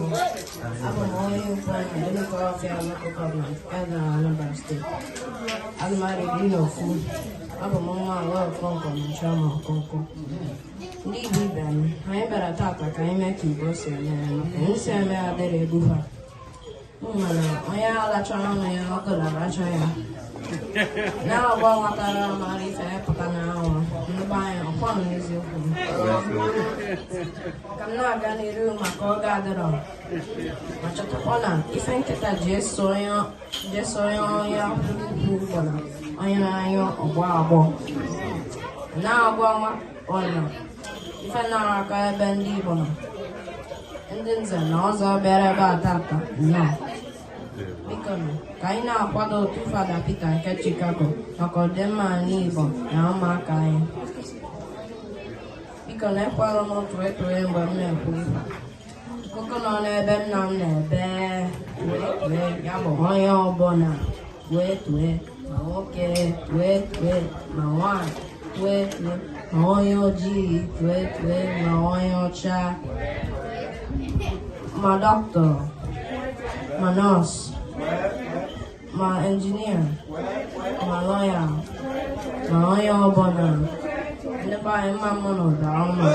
Okonkwo. Abụ m onye Ukwuani, Dunukọfịa Local Government, Ede, Anambra State. Adị m arọ 11. Abụ m nwa ala Okonkwo na Chioma Okonkwo. Ndị Igbo ibe m, anyị bịara tata ka anyị mee ka Igbo si eme ya, maka anyị si eme ya adịrị egbu ha. Mana onye alachara ọnụ ya, ọkụ na-aracha ya. Na-agba nwatara mara ife ya pụta n'anwụ. Ndị be anyị, ọkwa m n'eziokwu. Ka m na-aga n'iru maka oge adịrọ, ma chetakwa na ife nkịta ji eso onye onye ukwu bụ na onye na-anyụ ọgbọ agbọ na-agwa nwa ọna ife nara aka ebe ndị Igbo nọ. Ndị nze na ọzọ bịara ebe a tata, nnọọ. Biko nụ, ka anyị na-akwado otu Fada Peter nke Chicago maka ọdịmma ala Igbo na ụmụaka anyị. Biko na ekwere m tụọ tụọ mgbe m na-ekwu ife akụkọ nọ n'ebe nna m na-ebe wee tụọ ya, bụ onye ọbụla wee tụọ, ma nwoke wee tụọ, ma nwaanyị wee tụọ, ma onye ojii tụọ tụọ, ma onye ọcha, ma dọkịta, ma nọọsụ, ma injinia, ma lọya, ma onye ọbụla. Ndị be anyị, mma mma na ụda ọma.